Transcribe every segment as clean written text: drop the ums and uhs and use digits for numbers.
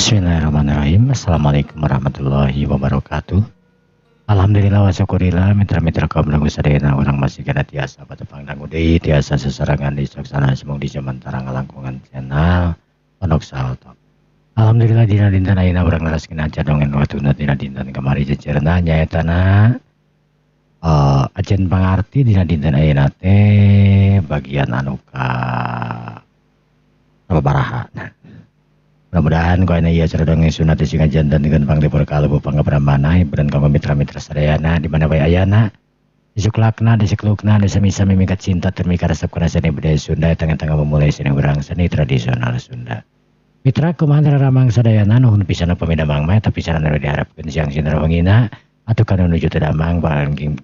Bismillahirrahmanirrahim. Assalamualaikum warahmatullahi wabarakatuh. Alhamdulillah wa syukurillah, mitra-mitra kaum dangu sadayana urang masih kana tiasa patepang dangu deui tiasa sesarangan di saksana semung di samantara ngalangkungan channel Pondok Salto. Alhamdulillah dina dinten ayeuna urang neraskeun aca dongeng watuna dina dinten kamari jejerna nyaetana ajen pangarti dina dinten ayeuna teh bagian anu ka sababaraha. Mudah-mudahan ku ayeuna ieu acara dongeng sunat sing jantan dengan panglipur kalubu pangabramana hiburan kanggo mitra-mitra sadayana di mana wae ayana. Disuklakna, diseklukna, disami-sami mingkat cinta termika resep kana seni budaya Sunda tengah-tengah memulai seni urang seni tradisional Sunda. Mitra kumaha ramang sadayana nuhun pisan upami damang mah tapi sarana diharapkeun siang sinar wengina atuh kana nuju teu damang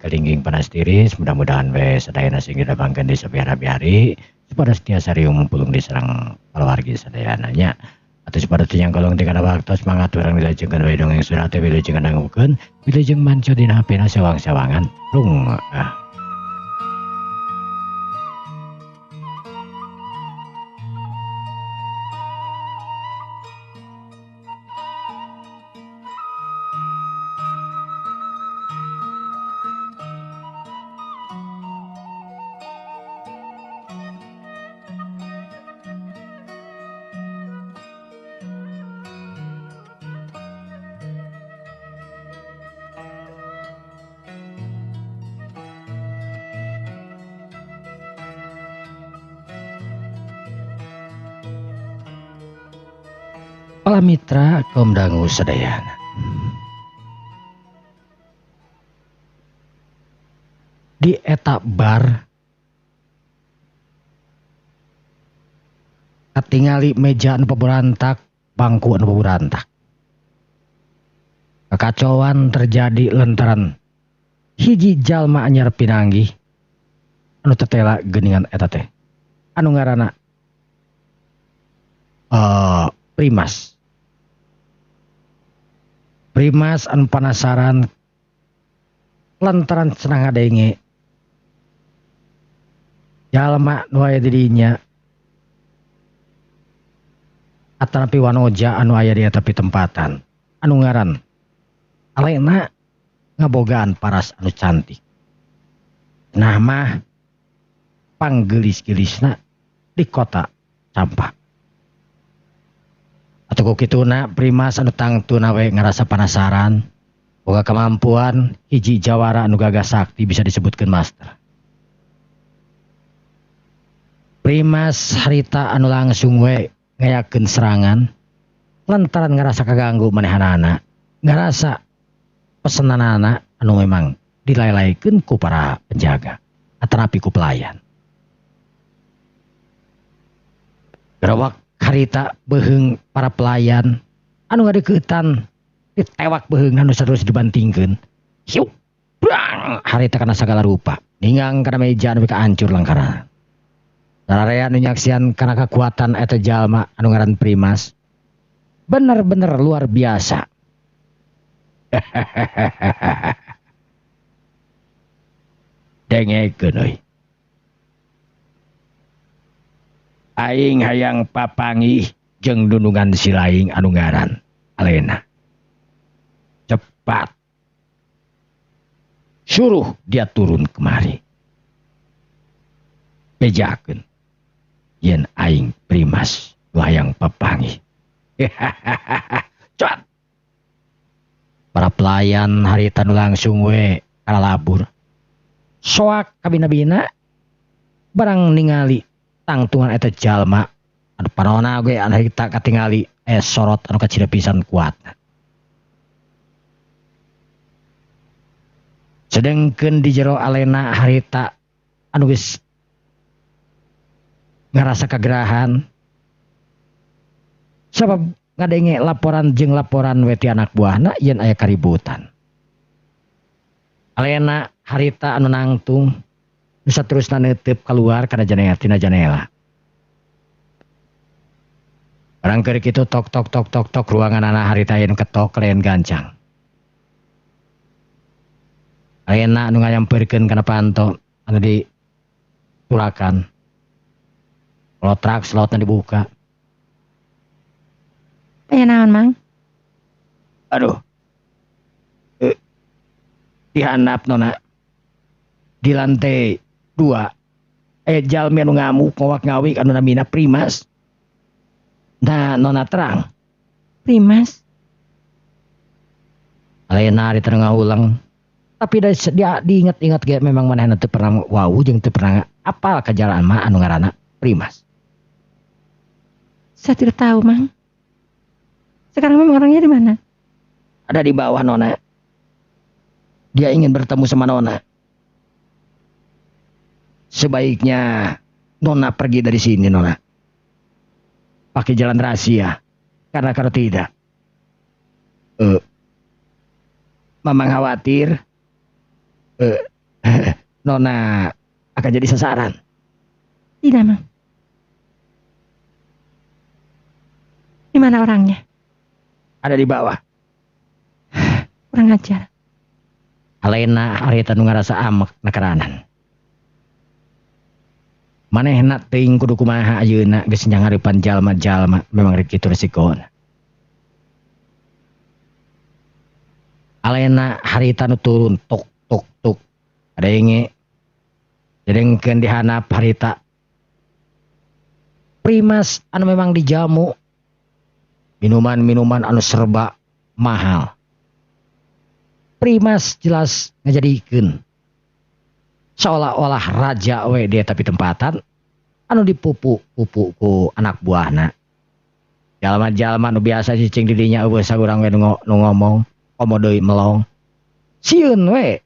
kalingging panas tiris mudah-mudahan we sadayana sing didamangkeun di sabiara-biari supaya tiasa riung mumpulung diserang keluarga sadayana nya. Atau pada tiang kolong tinggal waktu semangat orang dilajengkan wae dongeng surat teh wilujeng dangukeun wilujeng manco dina HP na sewang-sewangan rung ah. Para mitra kaum dangu sadayana. Di eta bar katingali meja anu paburantak, bangku anu paburantak. Kekacauan terjadi lantaran hiji jalma anyar pinanggih anu tetela geuningan eta teh. Anu ngaranna Primas. Primas anu panasaran lantaran cenah ngadenge jalma nu aya di dinya atanapi wanoja anu aya di eta pitempatan anu ngaran Alena ngabogaan paras anu cantik. Nah mah panggelis-gelisna di kota Campa. Atau ku kituna Primas anu tangtuna we ngarasa penasaran boga kemampuan hiji jawara anu gagah sakti bisa disebutkeun master. Primas harita anu langsung we ngayakeun serangan lantaran ngarasa kaganggu manehanana, ngarasa pesenanana anu memang dilaelaikeun ku para penjaga atanapi ku pelayan. Gerawak harita beuheung para pelayan anu ngadeuketan ditewak beuheung anu saterus dibantingkeun. Hiu brang harita kana sagala rupa ninggang kana meja anu kaancur langkara. Sararea anu nyaksian kana kekuatan eta jalma anu ngaran Primas bener-bener luar biasa. Dengekeun euy. Aing hayang papanggih jeung dunungan silaing anu ngaran Alena. Cepat. Suruh dia turun kemari. Bejakeun yen aing Primas nu hayang papanggih. Cepat. Para pelayan harita nu langsung we kalalabur. Soak kabina-bina barang ningali tangtungan eta jalma anu panona ge anu harita katingali aya sorot anu kacida pisan kuatna. Sedengkeun di jero Alena harita anu geus ngarasa kagerahan sabab ngadenge laporan jeung laporan we ti anak buahna yen aya kaributan. Alena harita anu nangtung bisa terusna neuteup keluar kana janela tina janela. Barang keur kitu tok tok tok tok tok ruanganana harita yen ketok lain gancang. Alena anu nganyampeurkeun kana panto anu ditulakan. Lotrak slotna dibuka. Aya naon, Mang? Aduh. Dihandap Nona. Di lantai 2. Aya jalmi anu ngamuk ngowak-ngawik anu namina Primas. Nah, Nona terang. Primas? Alena di tengah ulang. Tapi dari dia diingat-ingat ge memang manehna teu pernah wau jeung teu pernah apal ka jalan mah anu ngaranna Primas. Saya tidak tahu, Mang. Sekarang memang orangnya di mana? Ada di bawah, Nona. Dia ingin bertemu sama Nona. Sebaiknya Nona pergi dari sini, Nona. Pakai jalan rahasia. Karena kalau tidak, Mamang khawatir Nona akan jadi sasaran. Tidak, Mang. Di mana orangnya? Ada di bawah. Kurang ajar. Alena harita nu ngarasa amek nakaranan. Manehna teuing kudu kumaha ayeuna geus nyangareupan jalma-jalma memang rek kitu resikona. Alena harita nu turun tok tok tok. Adenge jedengkeun dihanap harita. Primas anu memang dijamu minuman-minuman anu serba mahal. Primas jelas ngajadikeun seolah-olah raja we dia tapi tempatan anu dipupu-pupu ku anak buahna. Jalma-jalma nu biasa cicing di dinya eueuh saurang we nu ngomong, komo deui melong. Sieun we.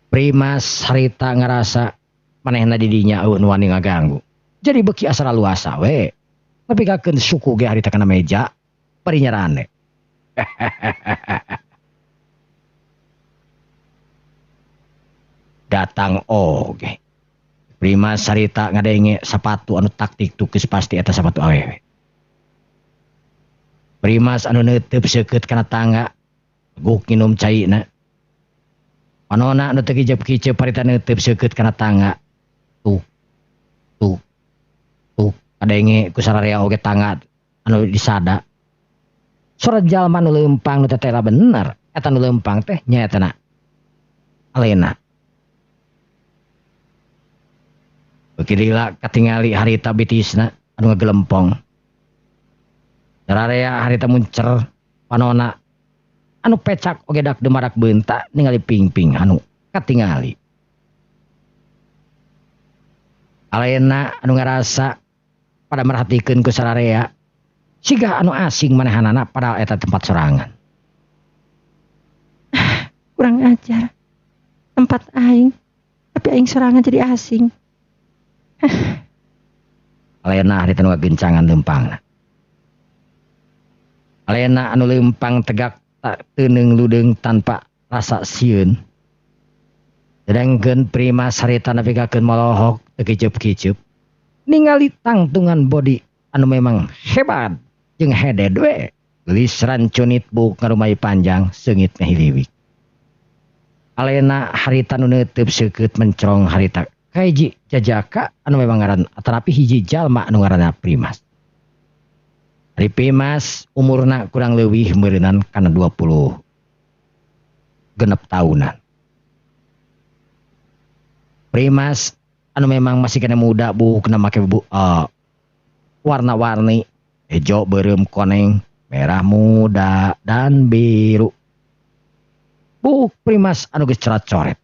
Primas harita ngarasa manehna di dinya eueuh nu wani ngaganggu. Jadi beuki asal luasa we. Tapi kakeun suku ge harita kana meja bari nyarane. Datang oge. Primas harita ngadenge sepatu anu taktik tukis pasti eta sepatu awewe. Primas anu neuteub seukeut kana tangga guk nginum caina. Panona anu teu kijep-kijep harita neuteub seukeut kana tangga. Tuk tuk tuk kadenge ku sararea oge tangga anu disada. Sora jalma nu leumpang nu tetela bener eta nu leumpang teh nyaetana Alena. Beuki lila katingali harita bitisna anu ngagelempong. Sararea harita muncer panona anu pecak oge dak demarak beunta ningali pingping anu katingali. Alena anu ngarasa pada merhatikeun ku sararea siga anu asing manehanana padahal eta tempat sorangan. Kurang ajar. Tempat aing, tapi aing sorangan jadi asing. Alena harita nu gencangan leumpangna. Alena anu leumpang tegak tak teuneung ludeung tanpa rasa sieun. Sedangkeun Primas harita nepikakeun molohok teu kiceup-kiceup. Ningali tangtungan body anu memang hebat jeung heded we. Geulis rancunit buuk ngarumai panjang seungit ngahiliwik. Alena harita nu neuteub seukeut mencrong harita kahiji jajaka anu memang ngaran atanapi hiji jalma anu ngaranna Primas. Ari Primas umurna kurang leuwih meureunan kana 26 tahunan. Primas anu memang masih kena muda buukna make warna-warni hejo beureum koneng merah muda dan biru. Buuk Primas anu geus coret-coret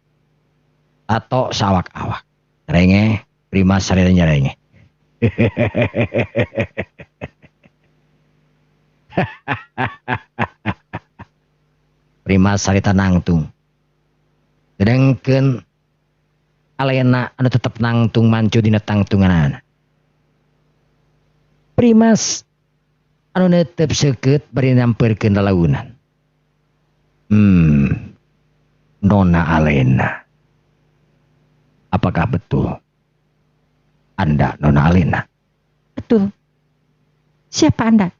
atau sawak-awak. Renge Primas sarita nyarenge. Primas sarita nangtung. Sedangkeun Alena anu tetep nangtung mancu dina tangtunganana. Primas anu netep seukeut bari nyamperkeun lalaunan. Nona Alena. Apakah betul Anda Nona Alena? Betul. Siapa Anda?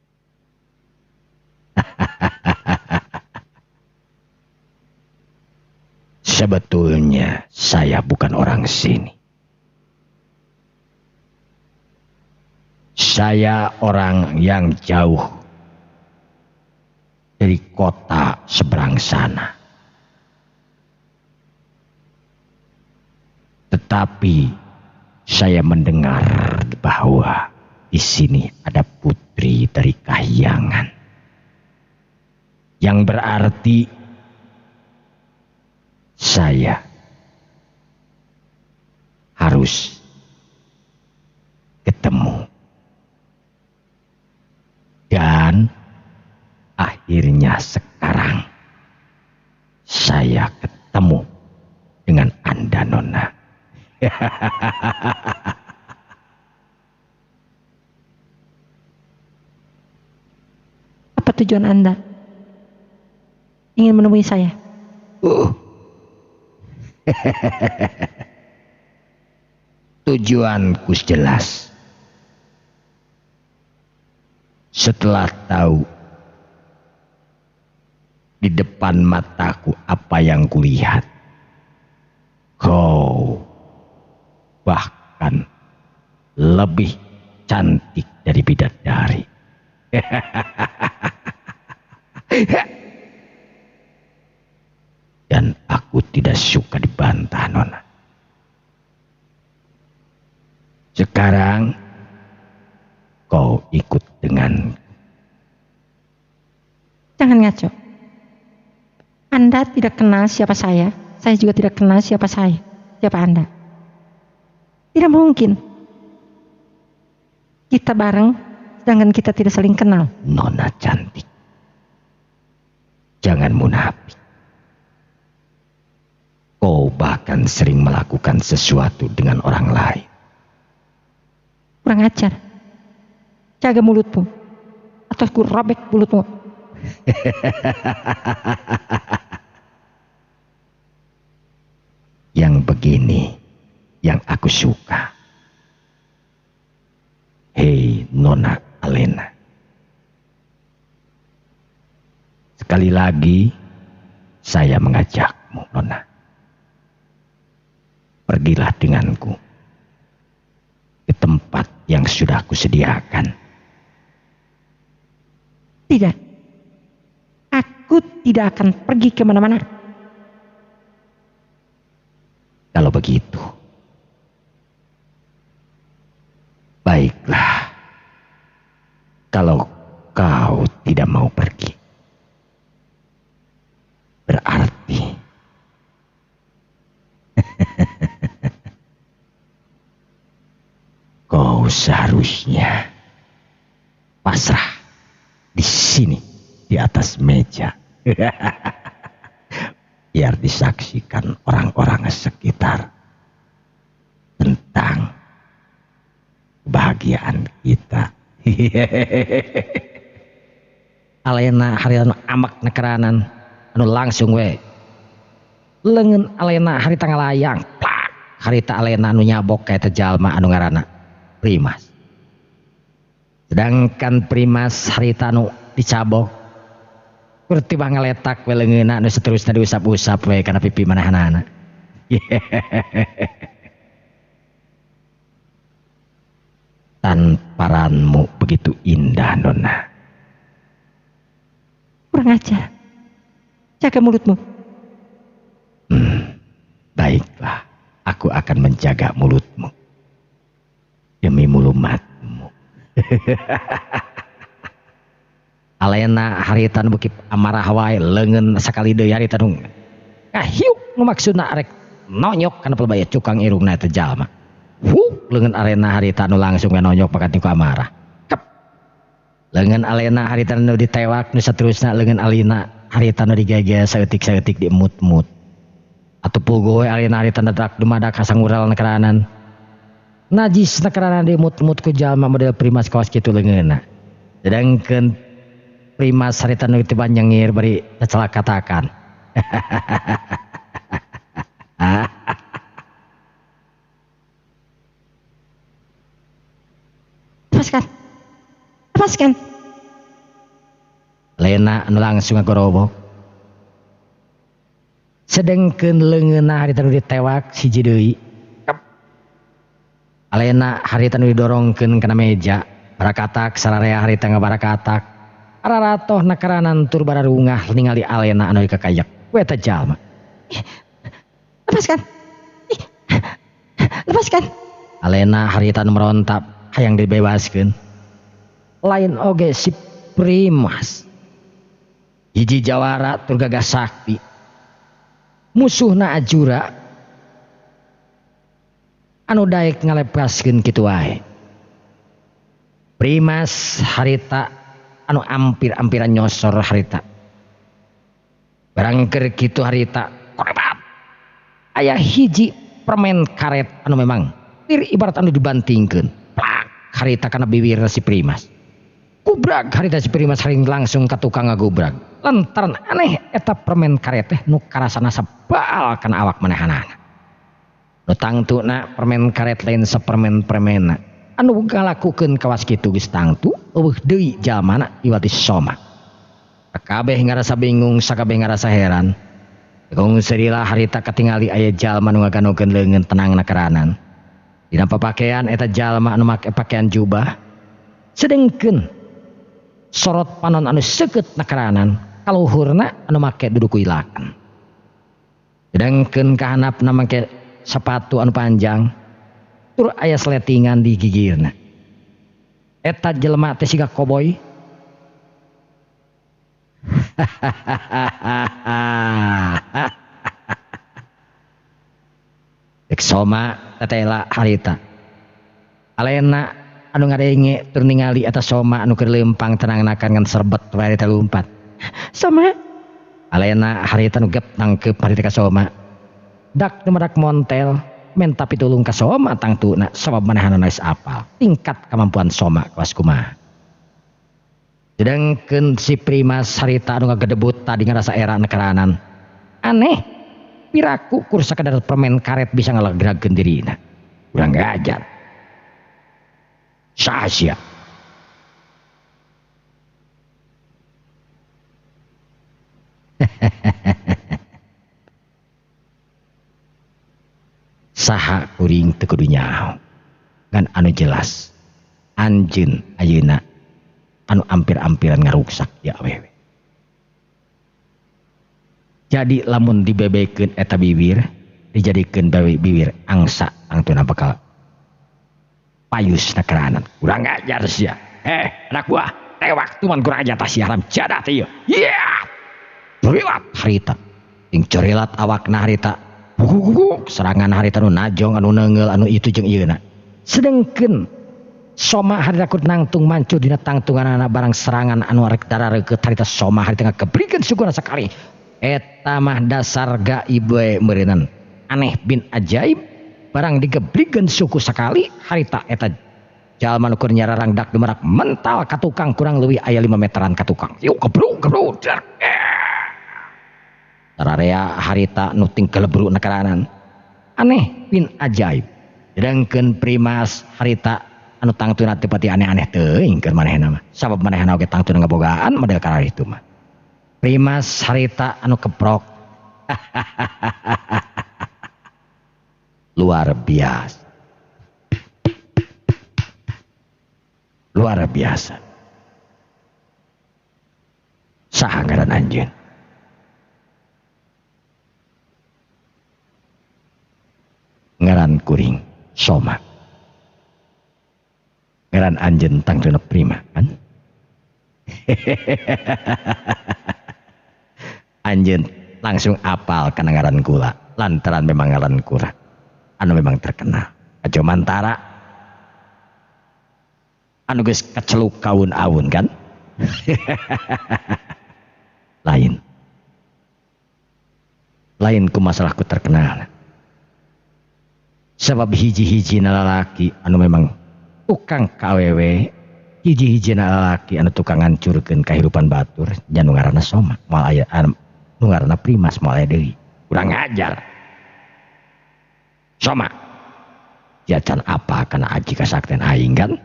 Sebetulnya saya bukan orang sini. Saya orang yang jauh dari kota seberang sana. Tetapi saya mendengar bahwa di sini ada putri dari kahyangan. Yang berarti saya harus ketemu. Dan akhirnya sekarang saya ketemu dengan Anda, Nona. Apa tujuan Anda? Ingin menemui saya? Tujuanku jelas. Setelah tahu di depan mataku apa yang kulihat, kau bahkan lebih cantik dari bidadari. Dan aku tidak suka dibantah, Nona. Sekarang kau ikut dengan. Jangan ngaco. Anda tidak kenal siapa saya juga tidak kenal siapa saya, siapa Anda. Tidak mungkin. Kita bareng, sedangkan kita tidak saling kenal. Nona cantik, jangan munafik. Kau bahkan sering melakukan sesuatu dengan orang lain. Kurang ajar. Jaga mulutmu, atau ku robek mulutmu. Yang begini yang aku suka. Hei Nona Alena. Sekali lagi saya mengajakmu, Nona. Pergilah denganku ke tempat yang sudah kusediakan. Tidak. Aku tidak akan pergi kemana-mana. Kalau begitu, baiklah. Kalau kau tidak mau pergi, berarti kau seharusnya pasrah di sini di atas meja. Biar disaksikan orang-orang sekitar tentang kebahagiaan kita. Alena hari anu amak nekeranan anu langsung we leungeun Alena harita ngalayang plak harita Alena anu nyabok ka eta jalma anu ngaranna Primas. Sedangkan Primas harita anu dicabok kur tibah ngaletak we leungeunna anu seterusna diusap-usap we kana pipi manahanana. Tamparanmu begitu indah, Nona. Kurang ajar. Jaga mulutmu. Baiklah, aku akan menjaga mulutmu. Demi mulumatmu. Alena harita nu beuki amarah wae leungeun sakali deui harita nu kahiuk nu maksudna rek nonyok kana pelbaya cukang irungna eta jalma. Huh, leungeun Alena harita nu langsung nonyok pakat ku amarah. Kep. Leungeun Alena harita nu ditewak nu saterusna leungeun Alina harita nu digege saeutik-saeutik diemut-emut. Atuh puguh we Alena harita dadak dumadak kasangural nekeranan. Najis nekeranan diemut-emut ku jalma model Primas kawas kitu leungeunna. Sedangkeun Primas harita nu teu nyengir bari cacelakatakan. Lepaskan. Lepaskan. Lena anu langsung ngagorobok. Sedengkeun leungeunna harita nu ditewak siji deui. Alena harita nu didorongkeun kana meja Barakatak sararea harita ngabarakatak. Araratoh nakaranan tur bararungah ningali Alena anu dikakayak. Ku eta jalma. Lepaskan. Lepaskan. Alena harita nu merontap hayang dibebaskeun. Lain oge si Primas. Hiji jawara tur gagah sakti. Musuhna Ajura anu daek ngalepaskeun kitu wae. Primas harita anu ampir-ampiran nyosor harita. Barang keur kitu harita korebat. Aya hiji permen karet anu memang tir ibarat anu dibantingkeun. Plak harita kana bibir si Primas. Gubrag harita si Primas haring langsung ka tukang ngagubrag. Lantaran aneh eta permen karet teh nu karasana sabaal kana awak manehanana. Nu tangtuna permen karet lain sapermen-permenna. Anu ngalakukeun kawas kitu geus tangtu eueuh deui jalmana iwati Soma. Sakabeh ngarasa bingung, sakabeh ngarasa heran. Kung serila harita katingali aya jalma nu ngaganokeun leungeun tenang nakaranan. Dina papakean eta jalma anu make pakaian jubah. Sedengkeun sorot panon anu seukeut nakaranan, kaluhurna anu make duduku ilakan. Sedengkeun kahanapna make sepatu anu panjang. Tur aya sletingan di gigirna. Eta jelema teh siga koboi. Dek Soma tetela harita. Alena anu ngadenge tur ningali eta Soma anu keur leumpang tenangnakan ngan serbet wae teh lumpat. Soma. Alena harita nu gep nangkep harita ka Soma. Dak dumadak montel menta pitulung ka Soma tangtuna sabab manehanna geus apal tingkat kemampuan Soma kawas kumaha. Sedengkeun si Primas harita anu ngagedebut tadi ngarasa era nekeranan. Aneh, piraku kur sakadar permen karet bisa ngalegragkeun dirina. Kurang ngajar. Saha sia? Saha kuring teu kudu nyaho. Ngan anu jelas anjeun ayeuna anu ampir-ampiran ngaruksak ya awewe. Jadi lamun dibebekeun eta bibir, dijadikeun bibir angsa tangtuna bakal payus nakeranan. Kurang ajar sia. Anak buah, tewak tuman kurang ajar tah sia haram jadah teh ieu. Yeah! Corilat harita. Ting corilat awakna harita. Guguk serangan harita anu najong anu neunggeul anu itu jeung ieuna. Sedengkeun Soma harita kur nangtung mancu dina tangtunganana barang serangan anu arek darareukeuh harita Soma harita ngagebrikeun sukuna sakali. Eta mah dasar gaib we meureunnan. Aneh bin ajaib barang digebrikeun suku sakali harita eta jalma nu keur nyararang dak dumarak mental ka tukang kurang leuwih aya 5 meteran ka tukang. Yuk gebruk gebruk. Tararea harita nu ting kelebru nakaranan. Aneh bin ajaib. Sedengkeun Primas harita anu tangtuna teu pati aneh-aneh teuing keur manehna mah. Sabab manehna oge tangtuna ngabogaan model kararitu mah. Primas harita anu keprok. Luar biasa. Luar biasa. Saha ngaran anjeun? Ngaran kuring Soma. Ngaran anjeun tangtuna Prima kan? Anjeun langsung apal kana ngaran kula lantaran memang ngaran kula anu memang terkenal. Ajo Mantara anu geus keceluk kaun-aun kan? Lain. Lain ku masalahku terkenal. Sebab hiji-hiji lalaki anu memang tukang KWW, hiji-hiji lalaki anu tukang ngancurkeun kahirupan batur, nya nu ngaranna Soma, moal aya nu ngaranna Primas moal aya deui. Kurang ajar. Soma. Ya can apa kana aji kasakten aing kan?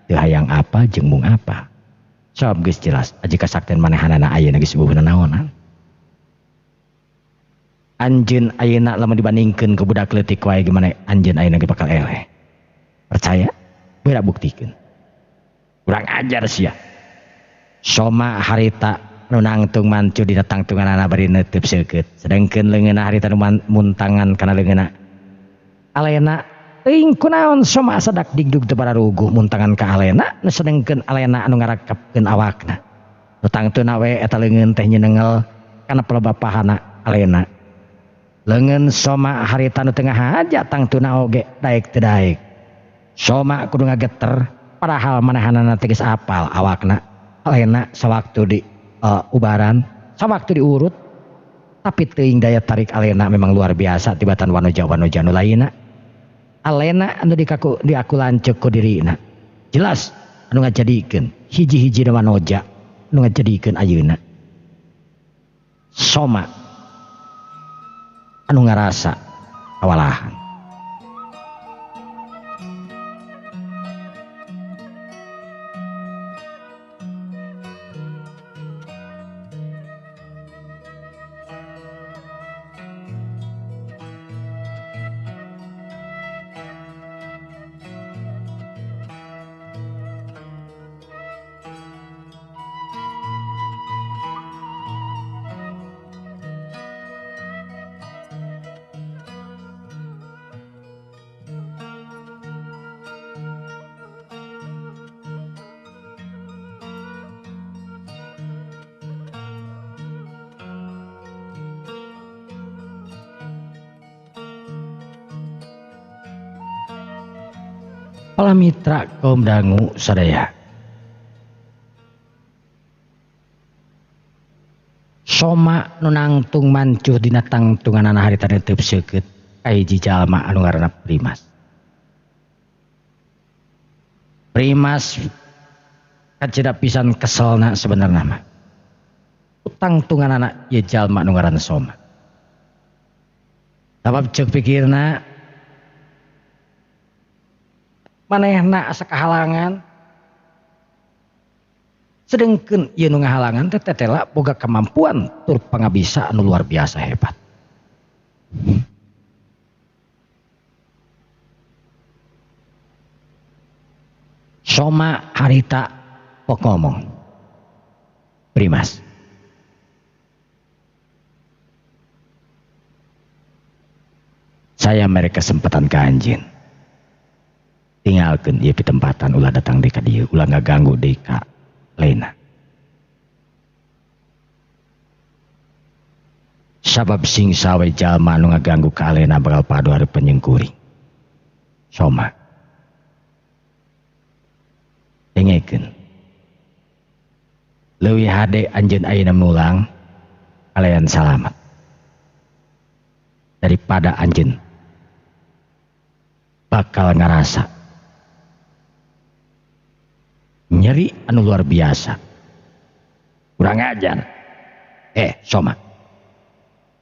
Teu hayang apa jeung mung apa. Sabab geus jelas aji kasakten manehanana ayeuna geus eueuh nanaonan. Anjeun ayeuna lamun dibandingkeun ku budak leutik wae gimana anjeun ayeuna ge bakal eleh. Percaya? Beura buktikeun. Kurang ajar sia. Soma harita nu nangtung mancu dina tangtunganana bari neuteub seukeut. Sedengkeun leungeunna harita nu muntangan kana leungeunna. Alena teuing kunaon Soma asa dak digdug teu bararuguh muntangan ka Alena, nu sedengkeun Alena anu ngarakepkeun awakna. Nu tangtuna we eta leungeun teh nyenengel kana pelebapahana Alena. Leungeun Soma harita nu tengah haja tangtuna oge daek teu daek. Soma kudu ngageter padahal manehanana teh geus apal awakna. Alena sawaktu di ubaran, sawaktu diurut, tapi teuing daya tarik Alena memang luar biasa tibatan wanoja-wanoja nu lainna. Alena anu dikaku diaku lanceuk ku dirina. Jelas anu ngajadikeun hiji-hiji wanoja anu ngajadikeun ayeuna. Soma anu ngarasa kawalahan. Para mitra kaum dangu sadaya. Soma nu nangtung mancuh dina tangtunganana harita neuteub seukeut ka hiji jalma anu ngaranna Primas. Primas kacida pisan keselna sebenarna mah. Tangtunganana ieu jalma anu ngaranna Soma. Sabab ceuk pikirna manehna asa kahalangan, sedengkeun ieu nu ngahalangan teh tetela boga kemampuan tur pangabisa anu luar biasa hebat. Soma harita pok ngomong, Primas, saya mere kesempatan ka anjeun. Tinggalkeun ieu pitempatan, ulah datang deui ka dieu, ulah ngaganggu deui ka Lena. Sabab sing sawe jalma anu ngaganggu ka Lena bakal padu hareupeun jeung kuring. Soma, dengekeun, leuwih hade anjeun ayeuna mulang kalayan salamat daripada anjeun bakal ngarasa nyeri anu luar biasa. Kurang ajar. Soma,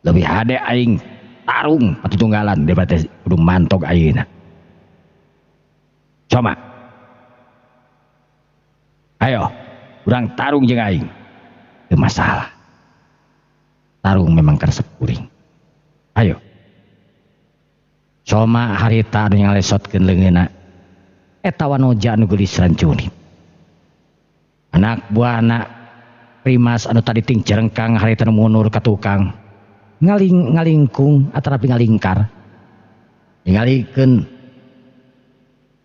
lebih hade aing tarung patutunggalan daripada kudu mantog ayeuna. Soma, ayo urang tarung jeung aing. Teu masalah. Tarung memang karesep kuring. Ayo. Soma harita anu ngalesotkeun leungeunna eta wanoja anu geulis rancunit. Anak buahna Primas anu tadi ting cerengkang harita nu mundur ka tukang ngalingkung atanapi ngalingkar ningalikeun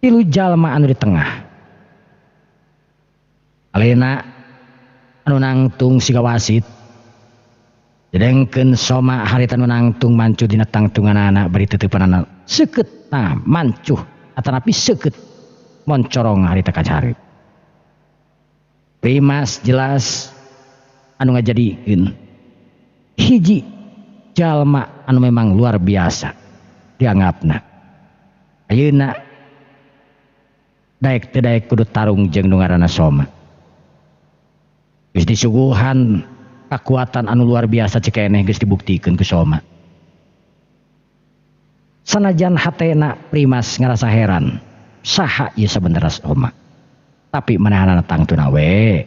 tilu jalma anu di tengah. Alena anu nangtung siga wasit, sedengkeun Soma harita anu nangtung mancuh dina tangtunganana bari teteupanana seukeut nah mancuh atanapi seukeut moncorong harita ka careup. Primas jelas anu ngajadikeun hiji jalma anu memang luar biasa dianggapna. Ayeuna daek teu daek kudu tarung jeung nu ngaranna Soma. Geus disuguhan kakuatan anu luar biasa cekeneh geus dibuktikeun ku Soma. Sanajan hatena Primas ngarasa heran saha ieu sabenerna Soma. Tapi manehanana tangtuna we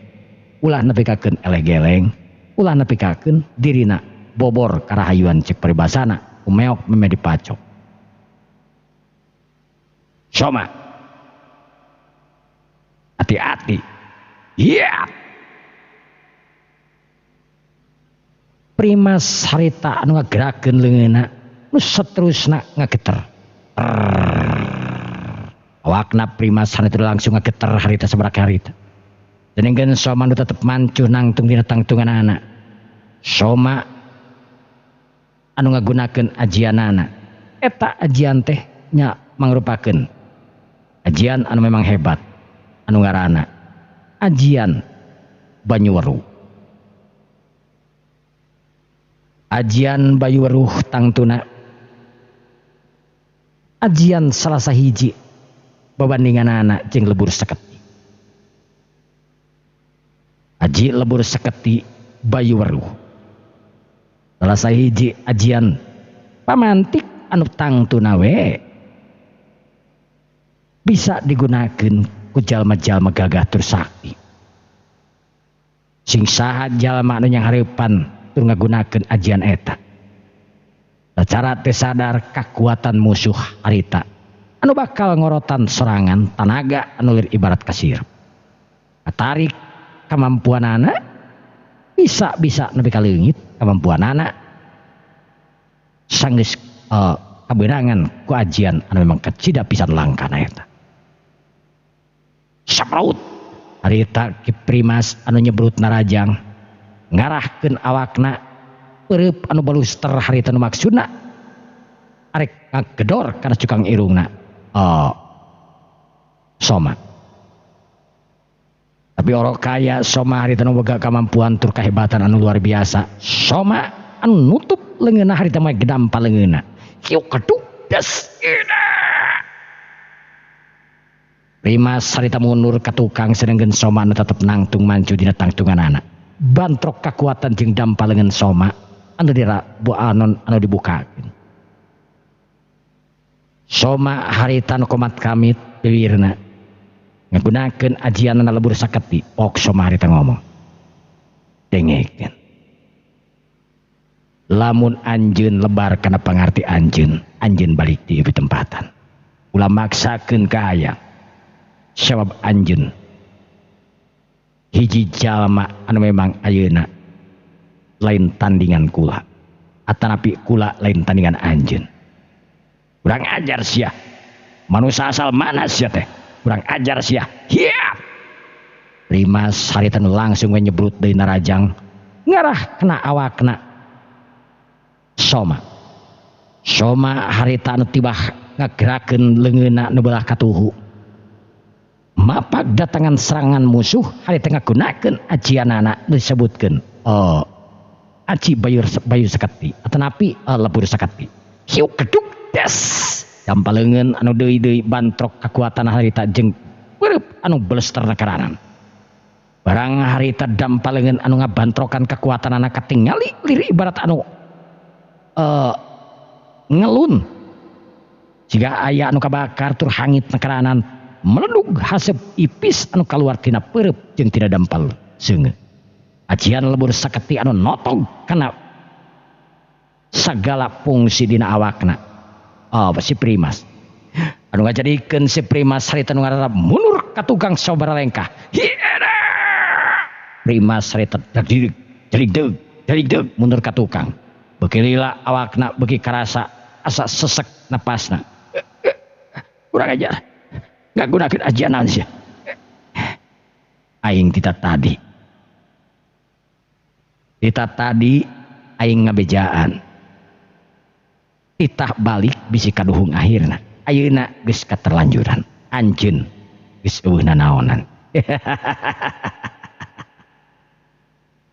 ulah nepikakeun eleh geleng, ulah nepikakeun dirina bobor karahayuan cek paribasana umeok meme dipacok. Soma, Hati-hati. Iya. Primas harita anu ngagerakeun leungeunna nu saterusna ngageter. Awakna Primas harita langsung ngageter harita sabaraha harita. Denengkeun Soma nu tetep mancuh nangtung dina tangtunganana. Soma anu ngagunakeun ajianana. Eta ajian teh nya mangrupakeun ajian anu memang hebat anu ngaranna ajian Banyuweruh. Ajian Banyuweruh tangtuna ajian salah sahiji babandinganana jeung lebur seketi. Aji lebur seketi Banyuweruh salah sahiji ajian pamantik anu tangtuna we bisa digunakeun ku jalma-jalma gagah tur sakti. Sing saha jalma anu nyanghareupan tur ngagunakeun ajian eta. Sacara teu sadar kakuatan musuh harita anu bakal ngorotan sorangan tanaga anu lir ibarat kasir. Katarik kamampuanana bisa-bisa nepi ka leungit kamampuanana sanggeus kabeunangan ku ajian anu memang kacida pisan langkana eta. Sapraut harita Ki Primas anu nyebrut narajang ngarahkeun awakna peureub anu baluster harita nu maksudna arek ngagedor kana cukang irungna Soma. Tapi orok kaya Soma harita nu boga kamampuan tur kahebatan anu luar biasa. Soma anu nutup leungeunna harita mah gedam paleungeunna. Kieu keduk des. Primas harita mundur ka tukang sedengkeun Soma anu tetep nangtung mancu dina tangtunganana. Bantrok kakuatan jeung dampa leungeun Soma anu dira bu anon anu dibukakeun. Soma harita nu komat kamit bibirna ngagunakeun ajianna lebur saketi. Ok Soma harita ngomong. Dengekeun. Lamun anjeun lebar kana pangarti anjeun, anjeun balik di tempatan. Ulah maksakeun ka hayang. Sabab anjeun hiji jalma anu memang ayeuna lain tandingan kula atanapi kula lain tandingan anjeun. Kurang ajar sia, manusia asal mana sia teh, kurang ajar sia. Hiap. Primas harita nu langsung we nyebrut deui narajang ngarah kena awakna Soma. Soma harita anu tibah ngagerakeun leungeunna nu belah katuhu. Mapak datangan serangan musuh harita ngagunakeun ajianana nu disebutkeun aji bayu seketi atanapi lebur seketi. Hiu keduk des. Dampa leungeun anu deui-deui bantrok kakuatan harita jeung peureub anu belester nakaranan. Barang harita dampa leungeun anu ngabantrokan kakuatanana katingali lirik ibarat anu ngelun. Jika aya anu kabakar tur hangit nakaranan meledug hasep ipis anu kaluar tina peureub jeung tina dampal seungeut. Ajian lebur saketi anu notog kana sagala fungsi dina awakna. Oh, si Primas. Anu ngajadikeun si Primas harita nu ngararap mundur ka tukang sabaraha lengkah. Hiera! Primas harita deg deg deg mundur ka tukang. Beuki lila awakna beuki karasa asa sesek napasna. Kurang ajar. Ngagunakeun ajian naon sia. Aing tita tadi. Tita tadi aing ngabejaan. Titah balik bisi kaduhung akhirna. Ayeuna geus katerlanjuran. Anjeun geus eueuh nanaonan.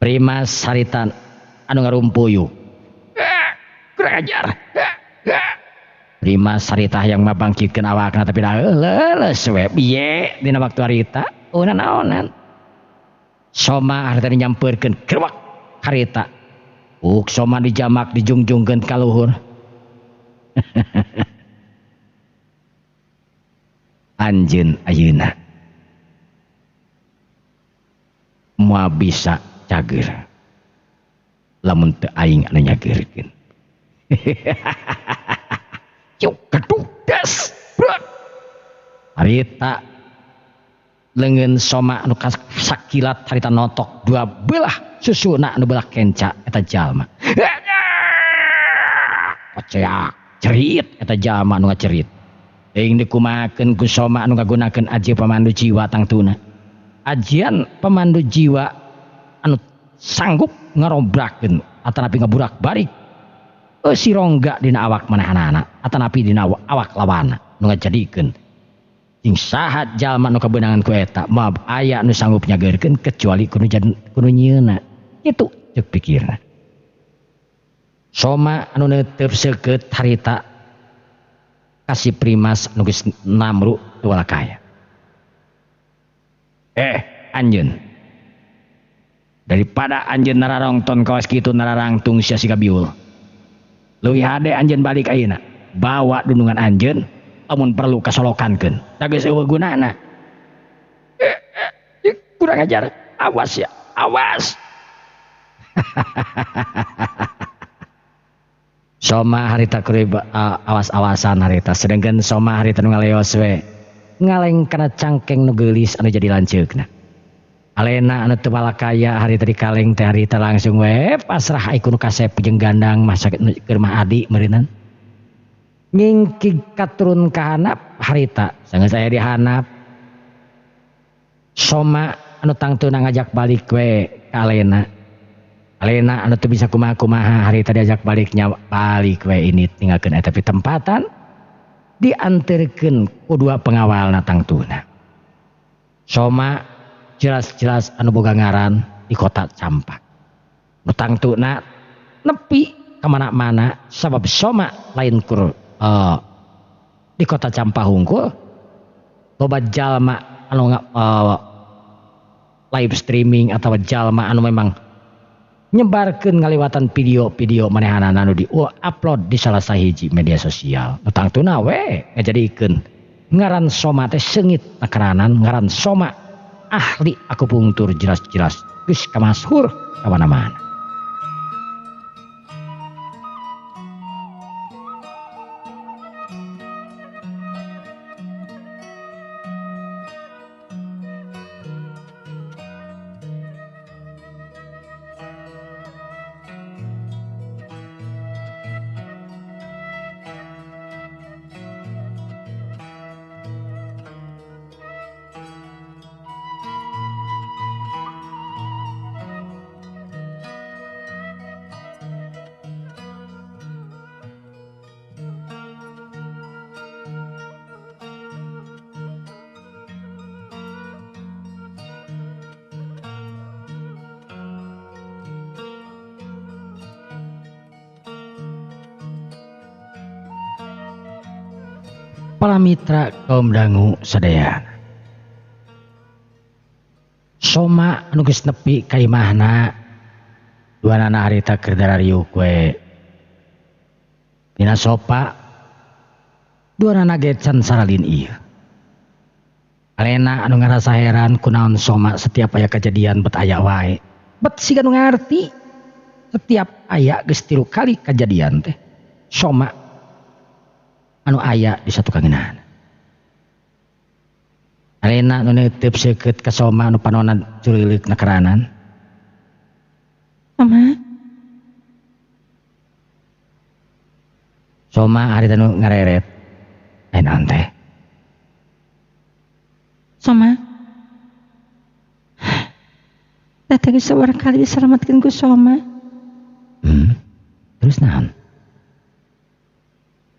Primas harita anu ngarumpuyu. Kurang ajar. Primas harita yang mabangkitkeun awakna tapi da leuleus we biye dina waktu harita eueuh nanaonan. Soma harita nyampeurkeun kerwak harita. Uk Soma dijamak dijungjungkeun ka luhur. Anjeun ayeuna moal bisa cager lamun teu aing anu nyageurkeun. Cuk keduk des. Harita Leungeun Soma anu sakilat harita notok dua belah susuna anu belah kenca eta jalma. Koceak cerit eta jalma anu ngacerit. Teuing dikumahakeun ku Soma anu ngagunakeun aji pemandu jiwa tangtuna. Ajian pemandu jiwa anu sanggup ngarobrakeun atanapi ngaburak-barik eusi rongga dina awak manehanana atanapi dina awak lawana nu ngajadikeun jeung saha jalma nu kabeunangan ku eta moal aya nu sanggup nyageurkeun kecuali kudu kudu nyieunna. Kitu ceuk pikirna. Soma anu neuteup seukeut harita ka si Primas nu geus namru teu walakaya. Anjeun. Daripada anjeun nararongton kawas kitu nararangtung sia siga biul. Leuwih hade anjeun balik ayeuna, bawa dunungan anjeun amun perlu kasolokankeun. Da geus eueuh gunana. Kurang ajar, awas ya, awas. Soma harita kudu awas-awasan harita, sedengkeun Soma harita nu ngaleos we. Ngaleng kana cangkeng nu geulis anu jadi lanceukna. Alena anu teu balakaya harita dikaleng teh harita langsung we pasrah ai ku nu kasep jeung gandang mah keur mah adi meureunnan. Ngingkig katurun ka handap harita sanggeus aya di handap. Soma anu tangtuna ngajak balik we ka Alena. Alena anu teu bisa kumaha-kumaha harita diajak balik nya balik we ini tinggalkeun eta pitempatan dianterkeun ku dua pengawalna tangtuna. Soma jelas-jelas anu boga ngaran di kota Campak. Nu tangtuna nepi ka mana-mana sabab Soma lain kur di kota Campak hungkul loba jalma anu live streaming atau jalma anu memang nyebarkeun ngaliwatan video-video manehanana anu di-upload di salah sahiji media sosial. Nu tangtuna we ngajadikeun ngaran Soma teh seungit nakaranan ngaran Soma ahli akupunktur jelas-jelas geus kamashur ka mana-mana. Para mitra kaum dangu sadayana. Soma anu geus nepi ka imahna duanana harita keur darariuk we. Dina sopa duanana ge can saralin ieu. Alena anu ngarasa heran kunaon Soma setiap aya kejadian bet aya wae. Bet siga nu ngarti setiap aya geus 3 kali kejadian teh Soma anu aya di satu kangeunaan. Alena nu neuteup seukeut ka Soma anu panonna curileuk nakaranan. Soma. Soma harita nu ngareret. Aya naon teh? Soma. Teteh geus sabaraha kali disalametkeun ku Soma. Terus naon?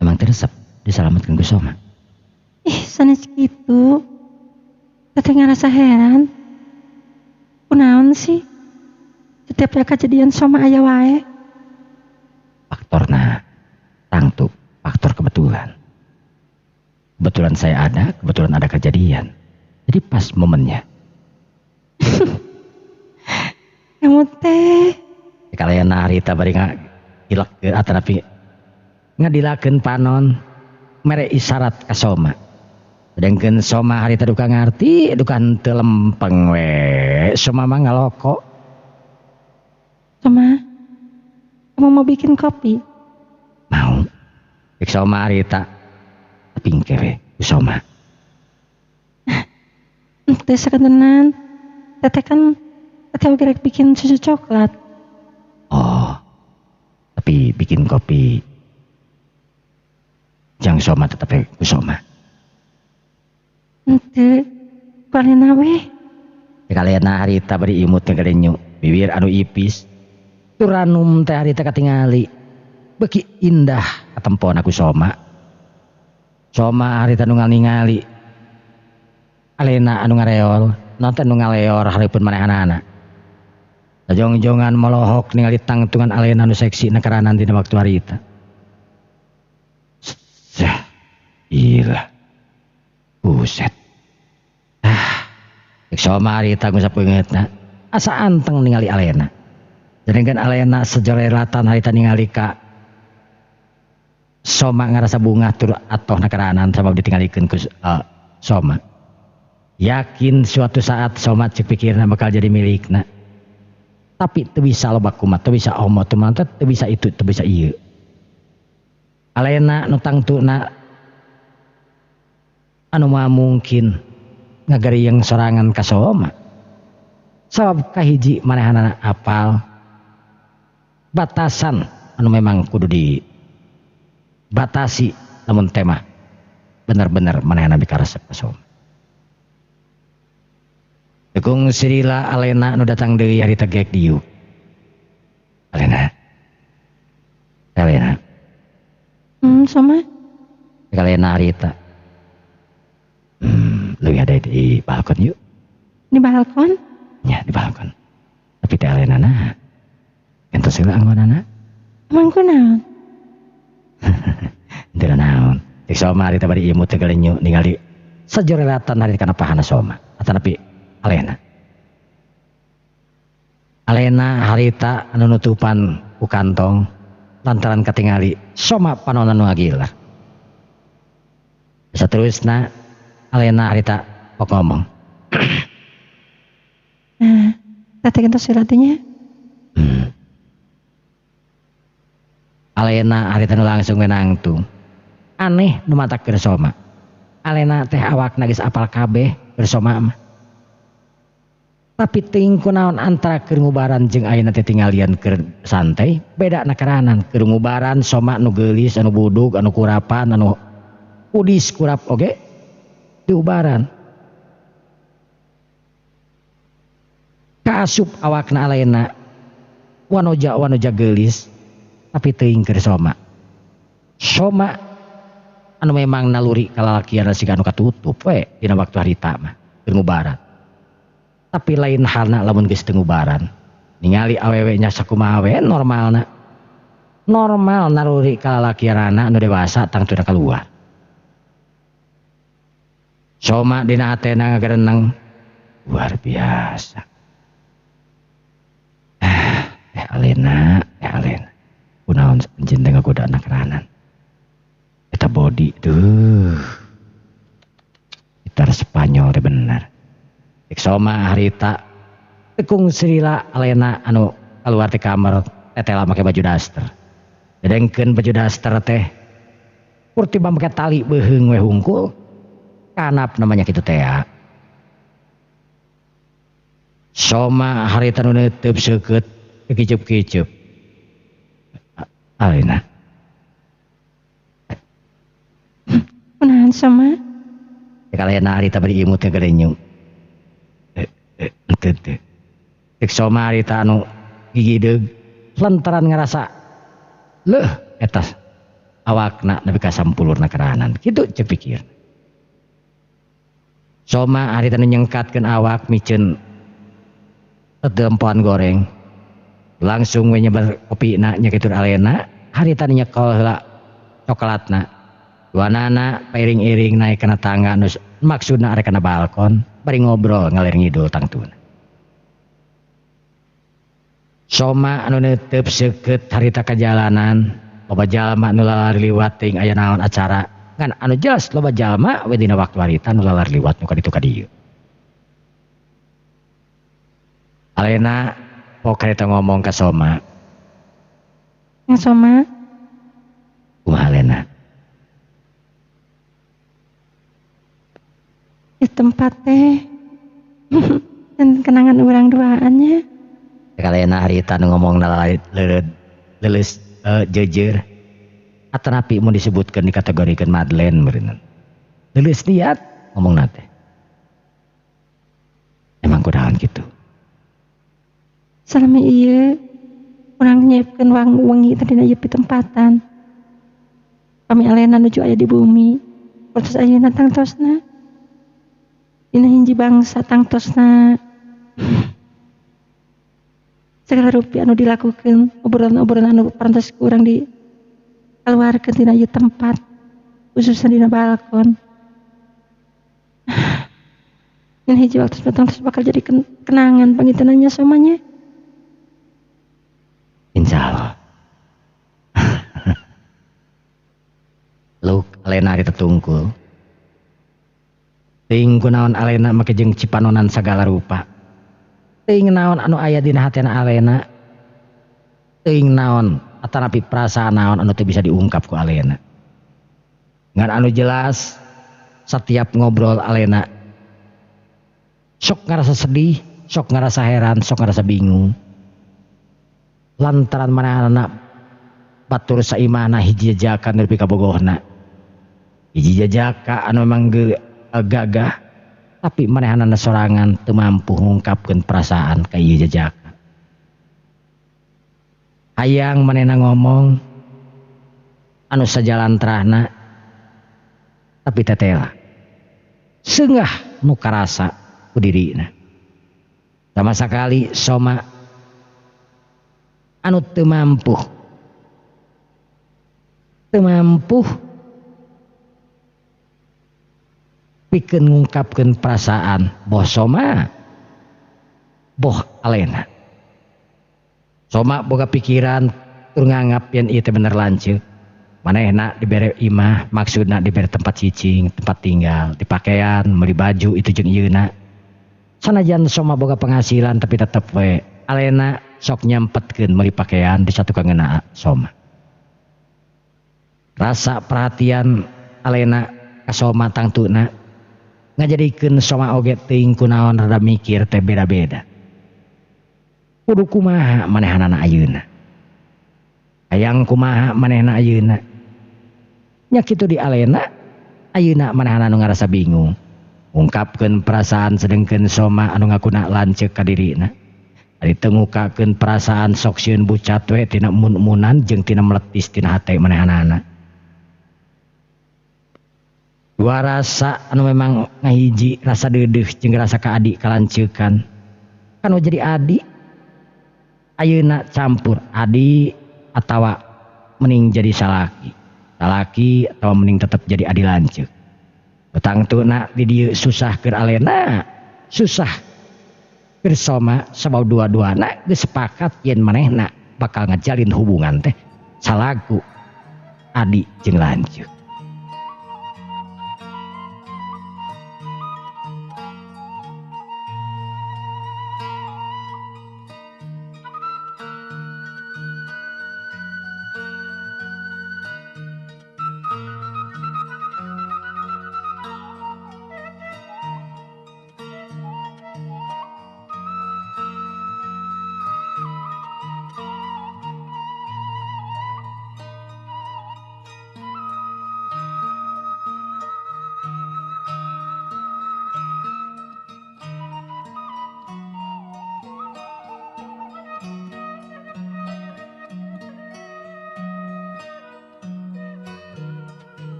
Emang teh resep disalametkeun ku Soma? Ih, sanes kitu. Teteh ngarasa heran. Kunaon sih? Setiap aya kejadian Soma aya wae. Faktorna tangtu, faktor kebetulan. Kebetulan saya ada, kebetulan ada kejadian. Jadi pas momennya. Kamu teh. Kalian harita bari ngilek atanapi ngadilakeun panon mere isyarat ka Soma. Sedangkan Soma harita duka ngarti, duka henteu lempeng we. Soma mah ngaloko. Soma, kamu mau bikin kopi? Mau. Cek Soma harita. Tapi engke we ku Soma. Teu sakedenan. Teteh kan teteh oge rek bikin susu coklat. Oh. Tapi bikin kopi jang Soma tetep ku Soma. Henteu. Ku Alena we. Kalena harita bari imut ngagerenyu, bibir anu ipis. Turanum teh harita katingali. Beuki indah katempona ku Soma. Soma harita nu ningali. Alena anu ngareol, nonton nu ngaleor hareupeun manehanana. Sajongjongan molohok ningali tangtungan Alena nu seksi nekaranan dina waktu harita. Sah, gila. Buset. Ah, Soma harita ngusap beungeutna. Asa anteng ningali Alena. Sedangkan Alena sejorelatan harita ningali ka Soma ngarasa bungah tur atoh nakaranan sabab ditinggalikeun ku Soma. Yakin suatu saat Soma cek pikirna bakal jadi milikna. Tapi teu bisa loba kumat, teu bisa omo, teu mantep, teu bisa itu, teu bisa ieu. Alena nu tangtuna anu mah mungkin ngagarieng sorangan ka Soma. Sabab kahiji manehanana apal batasan anu memang kudu dibatasi lamun tema bener-bener manehna mikaresep ka Soma. Dukung sirila Alena nu datang deui harita gek diuk. Alena. Alena. Soma. Alena harita. Leuwih ada di balkon yuk. Di balkon? Ya, di balkon. Tapi teh Alena na. Entos heula anggonana. Emang kunaon? Teu naon. Cek Soma harita bari imut teh galenyu ningali sajorelatan harita kana pahana Soma. Atanapi Alena. Alena harita anu nutupan ku kantong lantaran katingali Soma panonna nu ngagilar. Saterusna Alena harita pok ngomong. Nah, teteh gentos suratnya. Alena harita nu langsung we nangtung. Aneh nu matak keur Soma. Alena teh awakna geus apal kabeh keur Soma mah. Tapi teuing kunaon antara keur ngubaran jeung ayeuna teh tinggalian keur santai beda nakaranan. Keur ngubaran Soma nu geulis, anu budug, anu kurapan, anu udis kurap oge diubaran. Kaasup awakna Alena wanoja-wanoja geulis tapi teuing keur Soma. Soma anu memang naluri kalalakian siga anu katutup we dina waktu harita mah keur ngubaran. Tapi lain halna lamun geus teu ngubaran. Ningali awewe nya sakumaha we normalna. Normal naluri kalalakianana anu dewasa tangtuna kaluar. Soma dina hatena ngagereneng luar biasa. Teh Alena, teh Alena. Kunaon anjeun teh ngagoda nakeranan. Eta body tuh. Gitar Spanyol teh bener. Cek Soma harita tekung sirila Alena anu keluar ti kamar tetela make baju daster. Dedengkeun baju daster teh kurtiba make tali beuheung we hungkul. Kanap namanya kitu teh. Soma harita nu neuteub seukeut kiceup-kiceup. Alena. Kunaon Soma? Cek Alena harita bari imut teh geurenyung. Teu. Cek Soma harita anu gigideug lantaran ngarasa leuh eta awakna nepi ka sampulurna keranan. Kitu cek pikir. Soma harita nu nyengkatkeun awak miceun tetempoan goreng. Langsung we nyebar kopina nya kitu Alena, harita nu nyekel heula coklatna. Duanana pairing-iring naik kana tangga nu maksudna arek kana balkon bari ngobrol ngalir ngidul tangtuna. Soma anu neuteub seukeut harita ka jalanan, loba jalma nu lalari liwat teuing aya naon acara. Ngan anu jelas loba jalma we dina waktu harita nu lalari liwat nu ka ditu ka dieu. Alena pok harita ngomong ka Soma. Ya Soma. Kumaha Alena? Di tempat teh Dan kenangan urang duaannya. Kalena harita nu ngomong leuleus jeujeur. Atanapi mun disebutkeun dikategorikeun Madlen meureun. Leuleus niat ngomongna teh. Emang kunaon kitu? Salami ieu urang nyiapkeun wengi teh dina ieu pitempatan. Pami alena nuju aya di bumi. Terus ayeuna tangtosna. Dina hiji bangsa tangtosna. Segala rupi anu dilakukeun, obrolan-obrolan anu parantos ku urang di keluarkeun tina ieu tempat, khususna dina balkon. Dina hiji waktu tangtos bakal jadi kenangan pangintenannya somanya. Insya Allah. Luk alena ari tetungkul. Teuing kunaon alena make jeung cipanonan sagala rupa. Teuing naon anu aya dina hatena alena. Teuing naon atanapi perasaan naon anu teu bisa diungkap ku alena. Ngan anu jelas setiap ngobrol alena sok ngarasa sedih, sok ngarasa heran, sok ngarasa bingung. Lantaran manehna batur saimahna hiji jajakan nepi ka bogohna. Hiji jajaka anu memang gagah tapi manehanana sorangan teu mampu ngungkapkeun perasaan ka ieu jajaka. Hayang manehna ngomong anu sajalan terahna tapi tetela. Seungah nu karasa ku dirina. Sama sakali Soma anu teu mampu pikeun ngungkapkeun perasaan boh Soma boh alena. Soma boga pikiran tur nganggap yen ieu teh bener lanceuk. Manehna dibere imah maksudna dibere tempat cicing, tempat tinggal, dipakaian, meuli baju itu jeung ieuna. Sanajan Soma boga penghasilan tapi tetep we alena sok nyempetkeun meuli pakaian di satu kangeuna Soma. Rasa perhatian alena ka Soma tangtuna ngajadikeun Soma oge teuing kunaon rada mikir teh beda-beda. Kudu kumaha manehanana ayeuna? Hayang kumaha manehna ayeuna? Nya kitu di alena ayeuna manehana nu ngarasa bingung. Ungkapkeun perasaan sedengkeun Soma anu ngakuna lanceuk ka dirina. Ari teu ngukakeun perasaan sok sieun bucat we tina mun-munan jeung tina meletis tina hate manehanana. Dua rasa anu memang ngahiji, rasa deudeuh jeung rasa ka adi kalanceukkan. Kan jadi adi ayeuna campur adi atawa mending jadi salaki. Salaki atawa mending tetep jadi adi lanceuk. Tangtuna di dieu susah keur alena, susah keur Soma sabab dua-duana geus sepakat yen manehna bakal ngajalin hubungan teh salaku adi jeung lanceuk.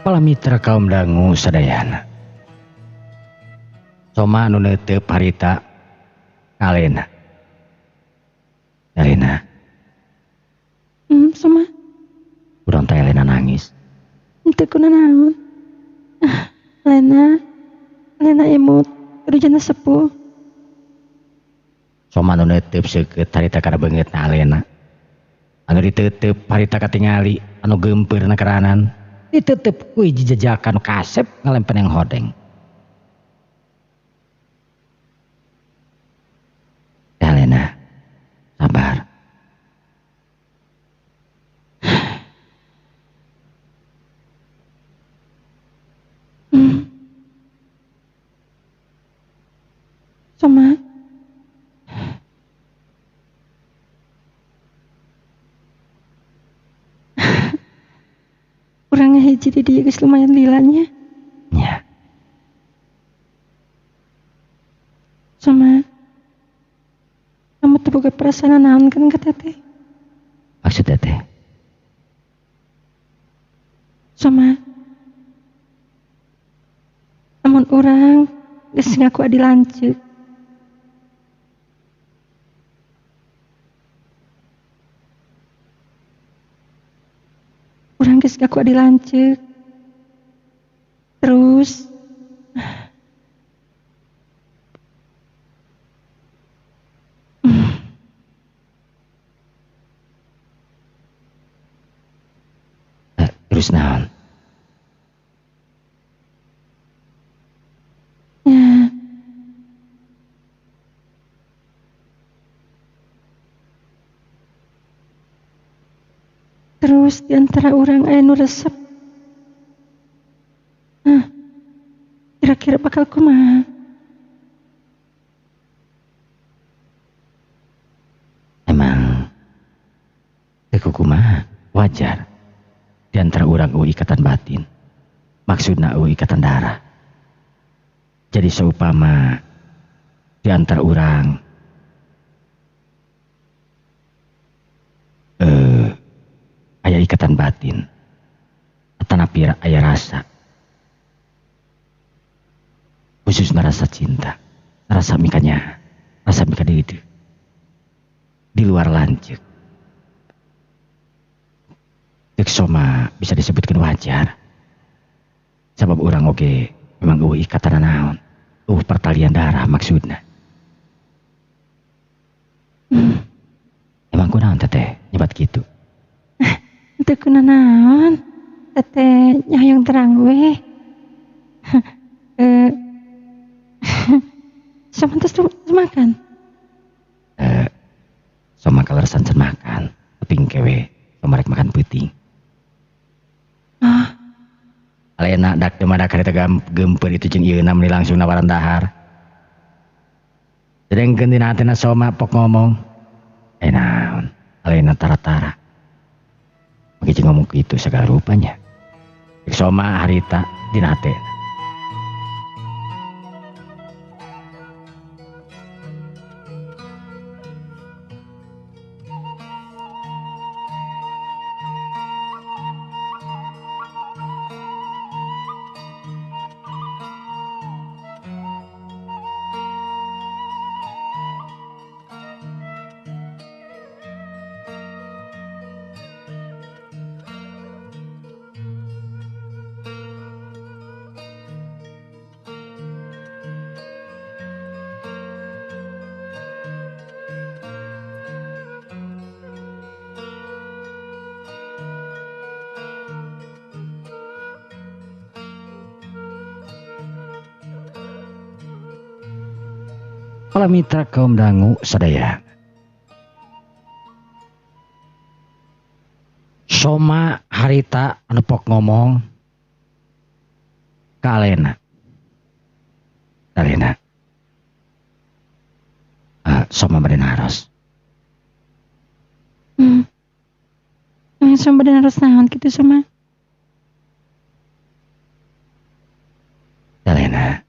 Para mitra kaum dangu sadayana. Soma anu neuteup harita kalena. Alena. Soma. Urang teh Alena nangis. Henteu kunanaon. Lena, Lena emut, kudu jana sepuh. Soma anu neuteup seukeut harita kana beungeutna Alena. Anu diteuteub harita katingali anu geumpeurna keranan. Ditutup ku hiji jajakan kasep ngalempen yang hodeng. Ya Lena, sabar. hiji di dieu geus lumayan lila nya. Nya. Soma, kamu teu boga perasaan naon kan ka teteh? Maksud teteh? Soma, lamun urang geus ngaku adi lanceuk, urang geus ngaku adi lanceuk, terus terus naon? Ya. Terus di antara urang aya nu resep. Nah, kira-kira bakal kumaha? Emang teu kumaha, wajar. Di antara urang eueuh ikatan batin, maksudna eueuh ikatan darah. Jadi saupama di antara urang aya ikatan batin, atanapi aya rasa, khususna rasa cinta, rasa mikanya, rasa mika deui di luar lanceuk. Cek Soma bisa disebutkan wajar. Sabab urang oge memang eueuh ikatan naon, eueuh pertalian darah maksudna. Emang kunaon teteh nyebat kitu? Teu kunanaon, teteh hoyong terang we. Soma tos makan? Soma kaleresan can makan, tapi engke we Soma rek makan peuting. Ah. Alena dak teu madak harita geumpeur itu jeung ieuna meuni langsung nawaran dahar. Sedengkeun dina hatena Soma pok ngomong. Naon? Alena tara-tara. Magi jeung ngomong kitu sagala rupanya. Cek Soma harita dina hatena. Para mitra kaum dangu sadaya. Soma harita anu pok ngomong ka Alena. Alena. Soma bade naros. Soma bade naros naon kitu Soma? Alena.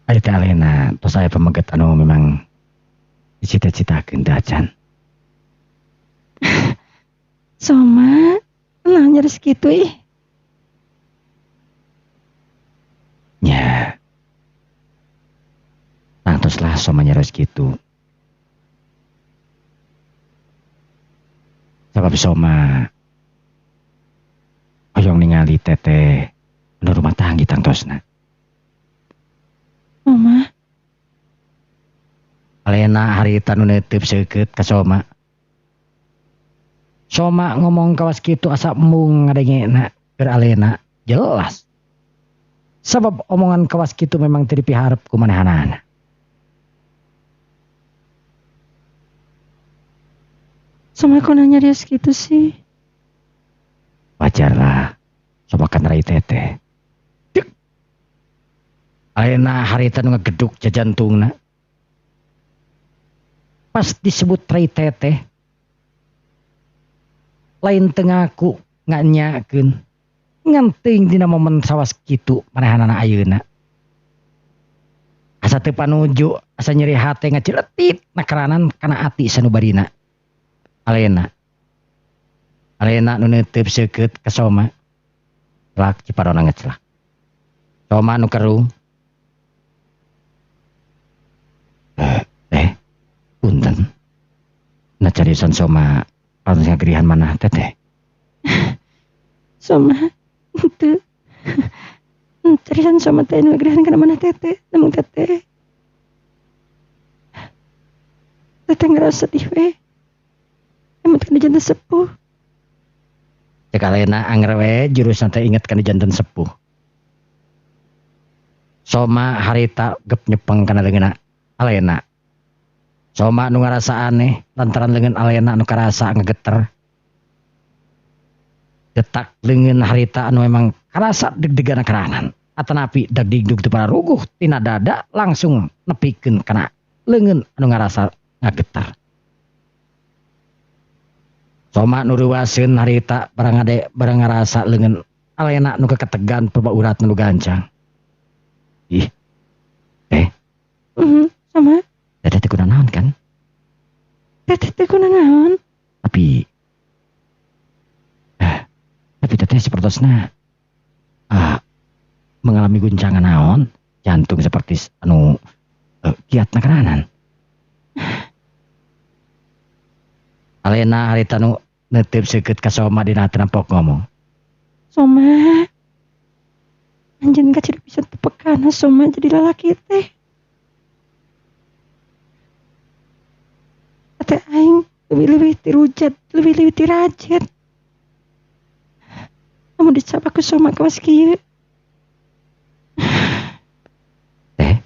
Ari teh Alena tos aya pameget anu memang dicita-citakeun teh acan. Soma, naon nyaris kitu ih. Nya. Tangtos lah Soma nyaris kitu. Sabab Soma hoyong ningali teteh anu rumah tanggi tangtosna. Oma. Alena harita nu neuteub seukeut ka Soma. Soma ngomong kawas kitu asa embung ngadengena keur Alena jelas. Sabab omongan kawas kitu memang teu dipiharep ku manehanana. Soma kok nanya rios kitu sih? Wajar lah, Soma kan rai teteh. Alena harita nu ngegeduk jajantungna. Pas disebut rai teteh, Lain teu ngaku nganyakeun. Ngan teuing dina momen sawas kitu manehanana ayeuna. Asa teu panuju, asa nyeri hate ngaciletit nakaranan kana ati sanubarina. Alena. Alena nu neuteup seukeut ka Soma. Lak ciparona ngecelak. Soma nu kerung. Punten. Na cariusan Soma parantos ngagerihan manah teh teh. Soma henteu. Cariusan Soma teh nu ngagerihan kana manah teteh, namun teteh. Teteh ngerasa sedih we. Emut kana janten sepuh. Cek Alena anger we jurusan teh inget kana janten sepuh. Soma harita gep nyepeng kana leungeunna Alena. Soma nu ngarasa aneh lantaran leungeun Alena nu karasa ngegeter. Detak leungeun harita anu emang karasa deg-degan karanan. Atanapi dagdigdug teu pararuguh tina dada langsung nepikeun kana leungeun anu ngarasa ngageter. Soma nu reuwaseun harita barang ngade barang ngarasa leungeun Alena nu keketegan purba urat nu gancang. Ih. Soma. Teteh teh kuna naon kan? Teteh teh kuna naon? Tapi teteh sepertosna mengalami guncangan naon, jantung seperti anu kiat nakaranan. Alena harita nu neuteup seukeut ka Soma dina hatena pok ngomong. Soma, anjeun kacida bisa tepekana Soma jadi lalaki teh. Teh aing leuwih-leuwih ti rujat, leuwih-leuwih ti rajet. Namun dicap aku Soma kawas kieu. Teh?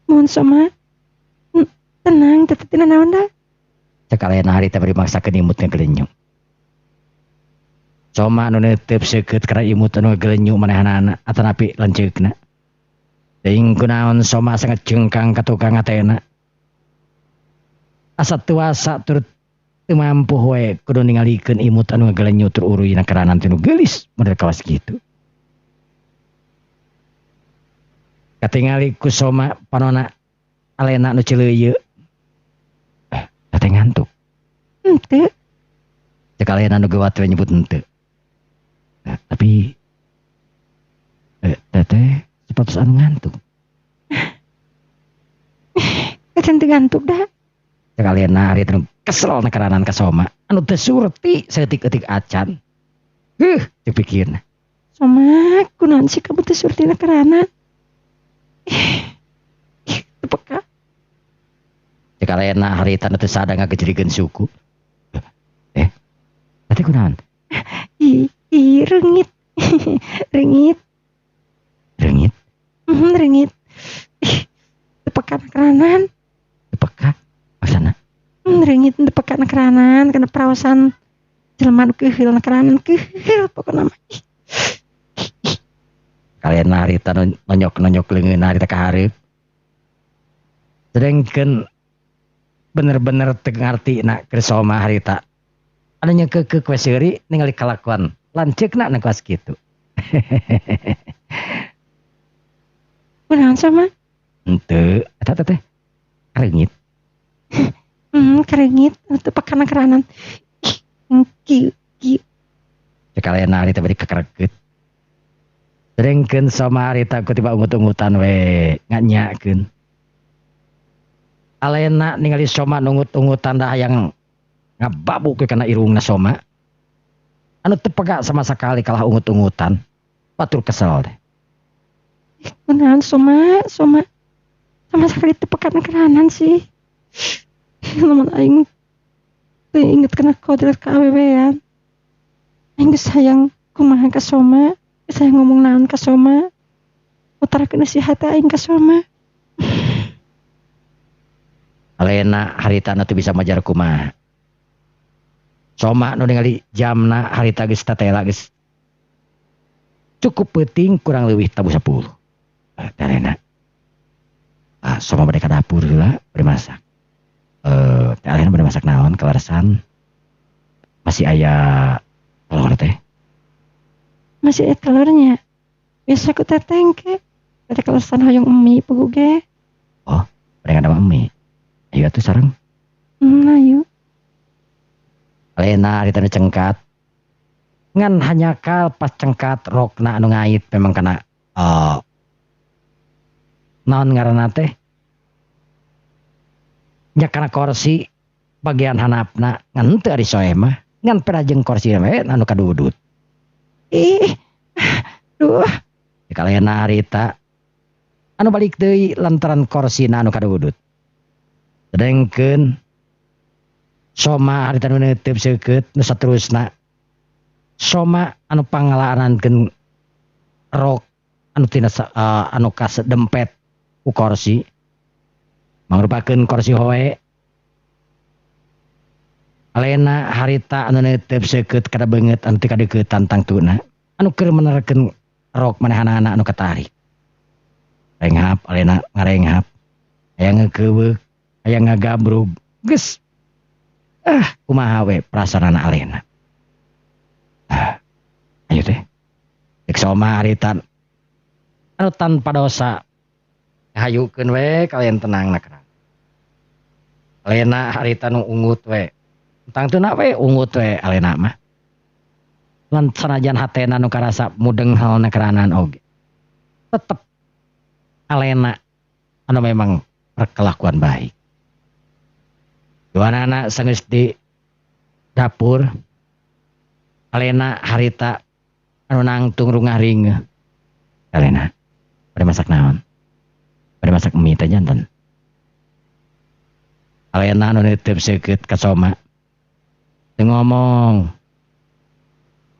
Mohon Soma. Tenang, teteh tina naon da? Cek Alena harita bari maksakeun imut ngagelenyuk. Soma nu neuteup seukeut kana imut anu ngagelenyuk manehanana atanapi lanceukna. Teuing kunaon Soma sangat cengkang ka tukang atena. Asa tuasa turut teu mampu we kudu ningalikeun imut anu ngagelenyuk tur uruyna karanan teh nu geulis model kawas kitu. Katingali ku Soma panona Alena nu celeuyeu. Teteh ngantuk. Henteu. Cek Alena nu geuwat we nyebut henteu. Nah, tapi teteh sapertos anu ngantuk. Teteh teu ngantuk dah. Cek Alena hari teh kesel nakaranan ka Soma anu teu surti saeutik-eutik acan. Heuh, cek pikirna. Soma, kunaon sih kamu teu surti nakaranan? Ih, teu peka. Cek Alena harita nu teu sada ngagejrikeun suku. Teteh kunaon? Ih, reungit. Reungit. Reungit? Reungit. Ih, teu peka nakaranan. Teu peka? Maksana? Reungit teu peka nakaranan kana paraosan jelema nu keuheul nakaranan keuheul pokona mah. Ih. Kalian harita nonyok-nonyok leungeun harita ka hareup. Sedengkeun bener-bener teu ngarti na keur Soma harita. Anu nyekeukeuh we seuri ningali kalakuan lanceukna nu kawas kitu. Kunaon Soma? Henteu, eta teh kareungit. Kareungit teu peka nakaranan. Ih, kieu kieu. Cek Alena harita bari kekerekeut. Sedengkeun Soma harita ku tiba ungut-ungutan we nganyakeun. Alena ningali Soma nungut-ungutan dah hayang ngababuk we kana irungna Soma. Anu teu pega sama sekali kalah ungut-ungutan. Batur kesel teh. Kunaon Soma, Soma. Sama sekali teu peka nakaranan sih. Lamun aing teu inget kana kodrat ka awewean. Aing geus hayang kumaha ka Soma, geus hayang ngomong naon ka Soma. Utarakeun nasihat aing ka Soma. Alena harita nu teu bisa majar kumaha. Soma nu ningali jamna harita geus tatela geus cukup peuting kurang leuwih tabuh 10. Teh Alena. Soma bade ka dapur heula bade masak. Teh Alena bade masak naon kaleresan. Masih aya telur teh? Masih aya telurnya. Biasa ku teteh engke. Teteh kaleresan hoyong mie pugu ge. Oh, bade ngadamel mie. Ayo atuh sareng. Ayo. Alena harita nu cengkat. Ngan hanjakal pas cengkat rokna anu ngait memang kana naon ngaranna teh? Nya kana korsi bagian handapna ngan teu ari soeh mah ngan pera jeung korsi we anu kadudut. Ih, duh. Cek Alena harita anu balik deui lantaran korsina anu kadudut. Sedengkeun Soma harita nu neuteup seukeut nu saterusna. Soma anu pangalaankeun rok anu tina anu kasedempet ku korsi mangrupakeun korsi hoe. Alena harita anu neuteup seukeut kada beungeut anu teu kadeuketan tangtuna anu keur menerkeun rok manehanana anu katarik. Renghap Alena ngarenghap aya ngeukeweuk aya ngagabrug geus kumaha we perasaanana Alena. Ayo teh. Cek Soma harita anu tanpa dosa ngahayukeun we kalian tenang na kerang. Alena harita nu ungut we. Tangtuna we ungut we Alena mah. Lan sanajan hatena nu karasa mudeng halna keranan oge. Tetep Alena anu memang perkelakuan baik. Duanana sanggeus di dapur. Alena harita anu nangtung rungah ringeuh. Alena bade masak naon? Bade masak mie teh janten. Alena anu neuteup seukeut ka Soma. Teu ngomong.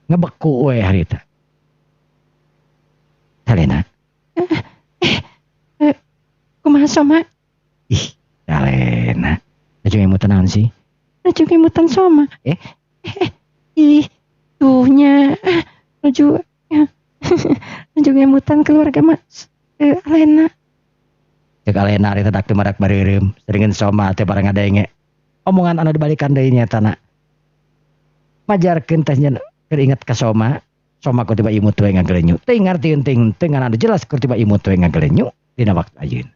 Ngebeku we harita. Alena. Kumaha Soma? Ih, Alena. Nuju ngemutan naon sih? Nuju ngemutan Soma. Ih, tuhnya. Nuju nuju ngemutan keluarga Mas. Alena. Cek Alena harita dak teu marak bareureum, seringeun Soma teh barang ngadenge. Omongan anu dibalikan deui nya tana. Majarkeun teh nya keur inget ka Soma, Soma ku tiba imut we ngagelenyu. Teu ngartieun ting teu ngan anu jelas ku tiba imut we ngagelenyu dina waktu ayeuna.